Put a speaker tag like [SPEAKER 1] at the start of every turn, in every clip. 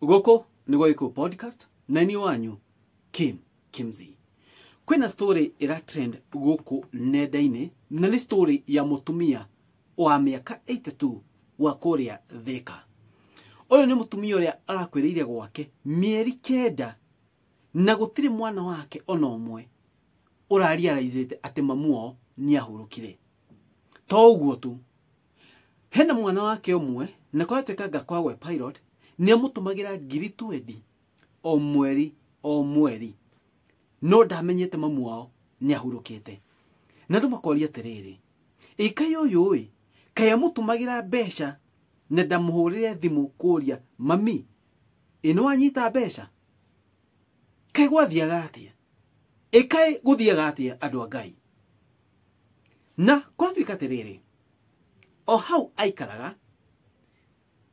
[SPEAKER 1] Gũkũ nĩ gwa Gĩkũyũ Podcast na niĩ wanyu Kim Kimzi. Kwĩna story ĩra trend gũkũ nenda-inĩ na nĩ story ya mũtumia wa mĩaka 82 wa kũrĩa Thika. Ũyũ nĩ mũtumia ũrĩa arakwĩrĩire gwake mĩeri 9 na gũtirĩ mwana wake ona ũmwe ũrarealize atĩ mamu wao nĩ ahurũkire. To ũguo tu, hena mwana wake ũmwe na kwatuĩkanga kwagwe pilot nĩ amũtũmagĩra ngiri 20 o mweri o mweri, no ndamenyete mamu wao nĩ ahurũkĩte. Na andũ makoria atĩrĩrĩ, ĩ kaĩ ũyũ ĩ kaĩ amũtũmagĩra mbeca na ndamũhũrĩre thimũ kũria mami ĩ nĩ wanyita mbeca? Kaĩ gwathiaga atĩa? Ĩ kaĩ gũthiaga atĩa andũ a Ngai? Na kũratuĩka atĩrĩrĩ, o hau aikaraga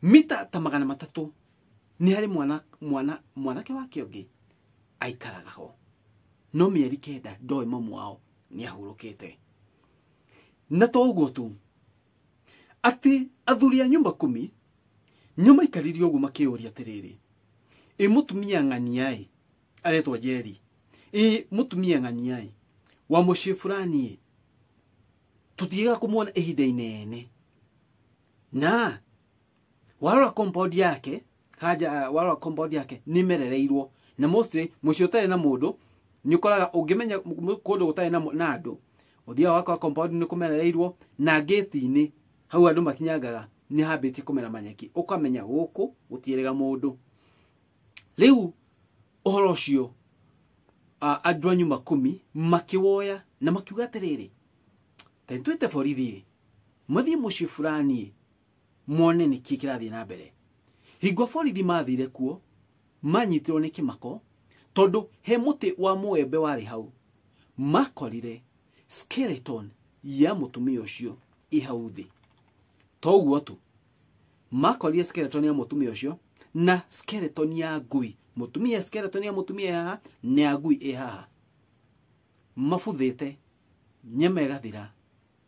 [SPEAKER 1] mita ta 300 nĩ harĩ mwanake wake ũngĩ aikaraga ho, no mĩeri 9 ndoĩ mamu wao nĩ ahurũkĩte. Na to ũguo tu, atĩ athuri a nyumba kumi nĩ maikarire ũguo makĩũria atĩrĩrĩ, ĩ mũtumia ng'ania ĩ aretwo Njeri, ĩ mũtumia ng'ania ĩ wa mũciĩ fulani ĩ tũtiĩga kũmuona ihinda inene, na warora compound yake haja, warora compound yake nĩ merereirwo na mostly mũciĩ ũtarĩ na mũndũ nĩ ũkoraga ũngĩmenya kũndũ gũtarĩ na andũ ũthiaga ũgakora compound nĩ kũmerereirwo na gate-inĩ hau andũ makinyangaga nĩ hambĩtie kũmera manyeki, ũkamenya gũkũ gũtiĩrĩga mũndũ. Rĩu ũhoro ũcio andũ a nyumba kumi makĩwoya na makiuga atĩrĩrĩ, ta nĩtwĩte borithi mathiĩ mũciĩ fulani mone nĩkĩ kĩrathiĩ na mbere. Hingo borithi mathire kuo manyitirwo nĩ kĩmako tondũ he mũtĩ wa mũembe warĩ hau, makorire skeleton ya mũtumia ũcio ĩ hau thĩ. To ũguo tu, makorire skeleton ya mũtumia ũcio na skeleton ya ngui. Mũtumia, skeleton ya mũtumia ĩ haha na ya ngui ĩ haha, mabuthĩte nyama ĩgathira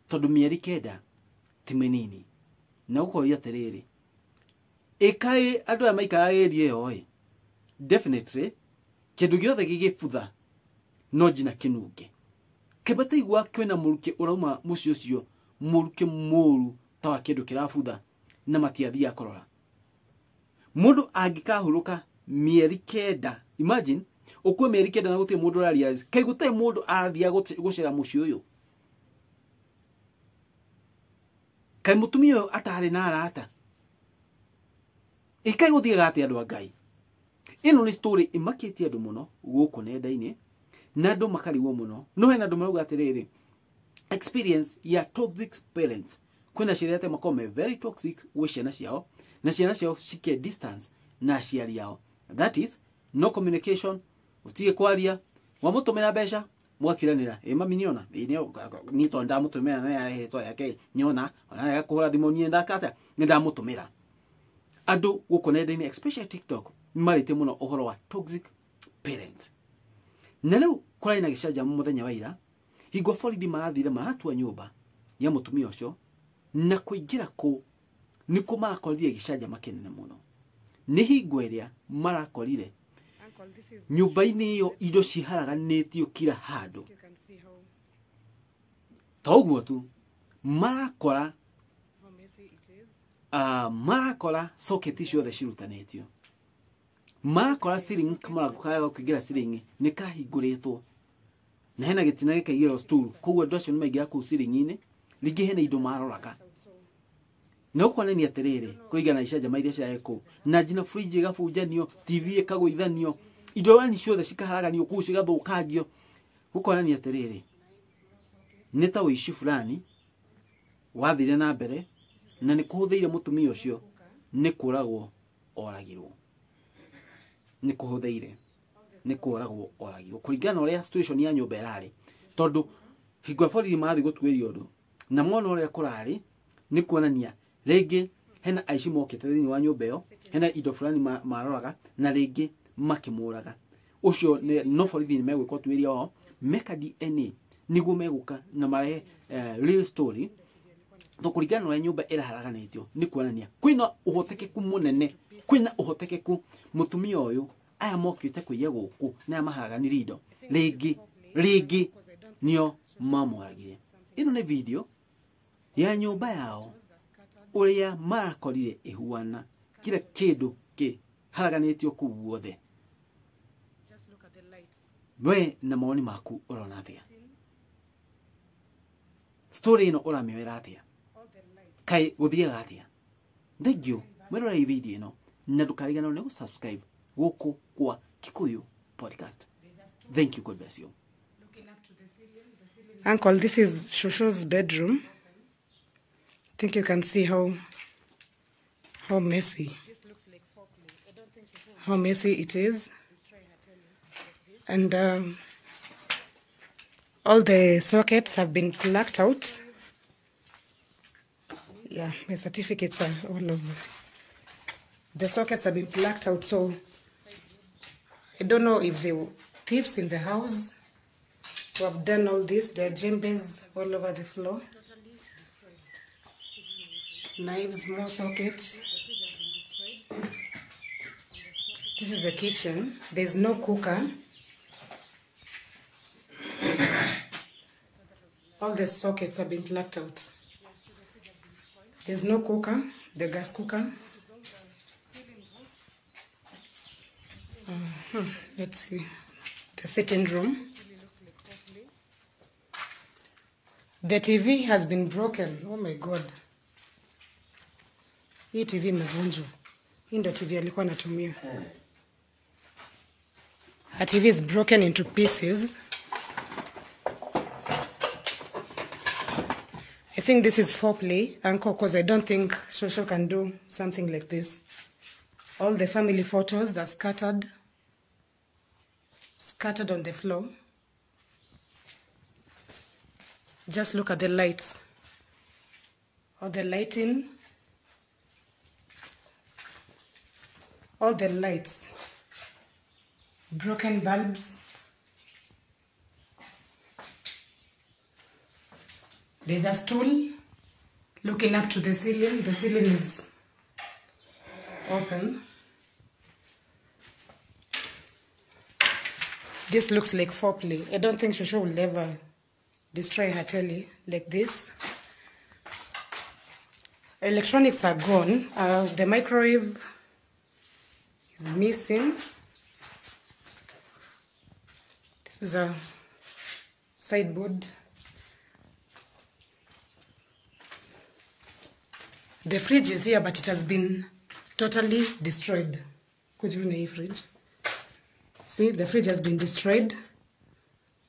[SPEAKER 1] tondũ mĩeri 9 ti mĩnini. Na gũkoria atĩrĩrĩ, ĩ kaĩ andũ aya maikaraga area ĩyo ĩ, definitely kĩndũ gĩothe gĩgĩbutha no nginya kĩnunge. Kĩbataigua kwĩna mũrukĩ ũrauma mũciĩ ũcio, mũrukĩ mũru ta wa kĩndũ kĩrabutha, na matiathiaga kũrora. Mũndũ angĩkahurũka mĩeri 9, imagine ũkue mĩeri 9 na gũtirĩ mũndũ ũrarealize, kaĩ gũtarĩ mũndũ athiaga gũcera mũciĩ ũyũ? Kaĩ mũtumia ũyũ atarĩ na arata? Ĩ kaĩ gũthiaga atĩa andũ a Ngai? Ĩno nĩ story ĩmakĩtie andũ mũno gũkũ nenda-inĩ na andũ makarigwo mũno. No hena andũ marauga atĩrĩrĩ, experience ya toxic parents, kwĩna aciari atĩ makoragwo me very toxic gwĩ ciana ciao na ciana ciao cike distance na aciari ao, that is no communication, ũtige kwaria, wamũtũmĩra mbeca mũgakiranĩra, ĩ mami nĩona, ĩ niĩ tondũ ndamũtũmĩra na yarĩtwa yake nĩona, ona arega kũhũra thimũ niĩ ndaka atĩa, nĩ ndamũtũmĩra. Andũ gũkũ nenda-inĩ especially TikTok nĩ marĩtie mũno ũhoro wa toxic parents. Na rĩu kũrarĩ na gĩcanjama mũthenya wa ira, hingo borithi marathire maratua nyũmba ya mũtumia ũcio na kũingĩra kũu nĩkuo marakorire gĩcanjama kĩnene mũno. Nĩ hingo ĩrĩa marakorire nyũmba-inĩ ĩyo indo ciharaganĩtio kila handũ. To ũguo tu, marakora socket ciothe cirutanĩtio, marakora ceiling, kamũrango karĩa ga kũingĩra ceiling nĩ kahingũrĩtwo na hena gĩtina gĩkaigĩrwo stool, koguo andũ acio nĩ maingĩra kũu ceiling-inĩ, rĩngĩ hena indo maroraga. Na ũkonania atĩrĩrĩ, kũringana na icanjama iria cirarĩ kũu, na nginya fridge ĩgabunjanio, TV ĩkagũithanio, indo yani ciothe cikaharaganio kũu cigathũkangio. Gũkonania atĩrĩrĩ, nĩ ta ũici fulani wathire na mbere na nĩ kũhũthĩire mũtumia ũcio nĩ kũragwo oragirwo, nĩ kũhũthĩire nĩ kũragwo oragirwo kũringana na ũrĩa situation ya nyũmba ĩrarĩ, tondũ hingo ya borithi marathiĩ gũtuĩria ũndũ na mona ũrĩa kũrarĩ nĩ kuonania rĩngĩ hena aici mokĩte thĩinĩ wa nyũmba ĩyo, hena indo fulani maroraga na rĩngĩ makĩmũraga ũcio. No borithi nĩ megwĩka ũtuĩria wao, meka DNA nĩguo megũka na marehe real story. To kũringana na ũrĩa nyũmba ĩraharaganĩtio nĩ kuonania kwĩna ũhotekeku mũnene, kwĩna ũhotekeku mũtumia ũyũ aya mokĩte kũiya gũkũ na aya maharaganirie indo rĩngĩ rĩngĩ nĩo mamoragire. Ĩno nĩ video ya nyũmba yao ũrĩa marakorire ĩhuana kila kĩndũ kĩharaganĩtio kũu guothe. We na mawoni maku ũrona atĩa? Story ĩno ũramĩoera atĩa? Kaĩ gũthiaga atĩa? Thank you mwĩrorei video ĩno na ndũkariganĩrwo nĩ gũ-subscribe gũkũ kwa Kikuyu Podcast. Thank you, God bless you.
[SPEAKER 2] Uncle, this is Shosho's bedroom. I think you can see how messy. How messy it is. And all the sockets have been plucked out. Yeah, my certificates are all over. The sockets have been plucked out, so I don't know if the thieves in the house who have done all this. There are jembes all over the floor. Knives, more sockets. This is a kitchen. There's no cooker. All the sockets have been plucked out. There's no cooker, the gas cooker. Let's see. The sitting room. The TV has been broken. Oh my God. Hii TV imevunjwa. Hii ndio TV alikuwa anatumia. Her TV is broken into pieces. I think this is foreplay, Uncle, because I don't think Shosho can do something like this. All the family photos are scattered on the floor. Just look at the lights. All the lighting. All the lights. Broken bulbs. There's a stool looking up to the ceiling. The ceiling is open. This looks like foreplay. I don't think Shosho will ever destroy her telly like this. Electronics are gone. The microwave is missing. This is a sideboard. The fridge is here, but it has been totally destroyed. Could you name fridge? See, the fridge has been destroyed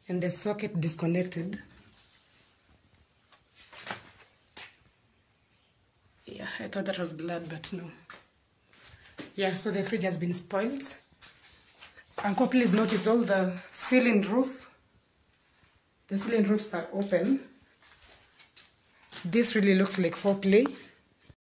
[SPEAKER 2] and the socket disconnected. Yeah, I thought that was blood, but no. Yeah, so the fridge has been spoiled. Uncle, please notice all the ceiling roof. The ceiling roofs are open. This really looks like foreplay.